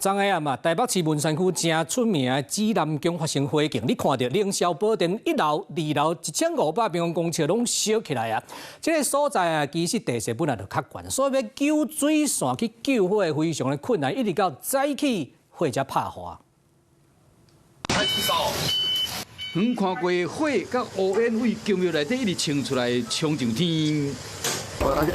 昨下暗嘛，台北市文山區誠出名的紫南宮發生火警，你看著凌霄寶殿一樓、二樓1500平方公尺攏燒起來啊！這个所在啊，其實地勢本來就較懸，所以欲救水線去救火非常的困難，一直到早起火才拍化。遠看過火佮烏煙對宮廟內底一直衝出來，衝上天。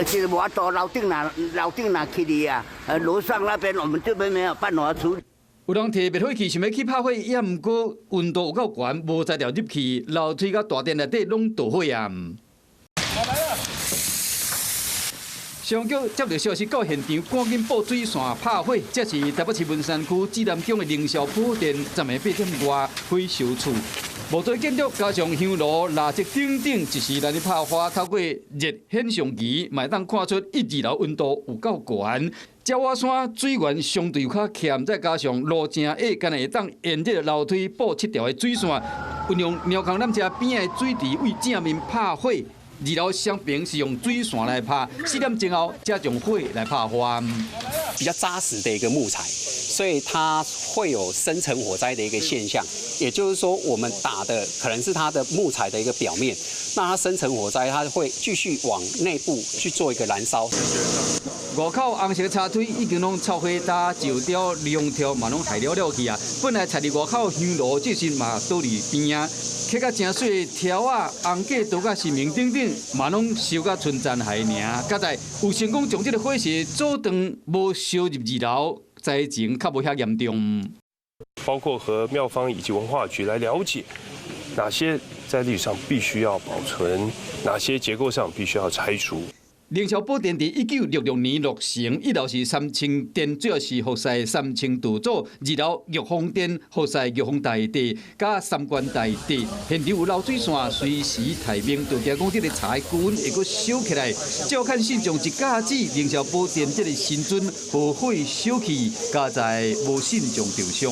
其實無法度，樓頂若樓頂若起去啊，樓上那邊我們這邊沒有辦法處理。有人提滅火器想欲去拍火，也毋過溫度有夠懸，無才調入去，樓梯佮大殿內底攏著火啊！來了。消防局接著消息到現場，趕緊布水線拍火。這是台北市文山區紫南宮的凌霄寶殿，昨暝8點外火燒厝。木材建築加上香爐、蠟燭等等，一時難以拍火。透過熱顯像儀，嘛會當看出一、二樓溫度有夠懸。鳥仔山水源相對較欠，再加上路誠矮，干焦會當沿這个樓梯布七條的水線，運用貓空纜車邊的水池對正面拍火。二樓雙爿是用水線來拍，4點鐘後才將火來拍化。比較紮實的一個木材，所以它會有深層火災的一個現象。也就是說，我們打的可能是它的木材的一個表面，那它深層火災，它會繼續往內部去做一個燃燒。外口紅色柴堆已經攏臭火焦，石雕、龍條嘛攏害了了去啊！本來插佇外口香爐，這時嘛倒佇邊仔，刻甲誠媠的柱仔、紅架刀佮神明等等，嘛攏燒甲賰殘骸爾。佳哉有成功將這个火勢阻斷，無燒入二樓，災情較無遐嚴重。包括和廟方以及文化局來了解哪些在歷史上必須要保存，哪些結構上必須要拆除。凌霄寶殿佇1966年落成，一樓是三清殿，主要是服侍三清道祖；二樓玉皇殿服侍玉皇大帝佮三官大帝。現場有流水線，隨時待命，就驚講這个柴高溫會閣燒起來。照看信眾一甲子，凌霄寶殿這个神尊無火燒去，佳哉無信眾受傷。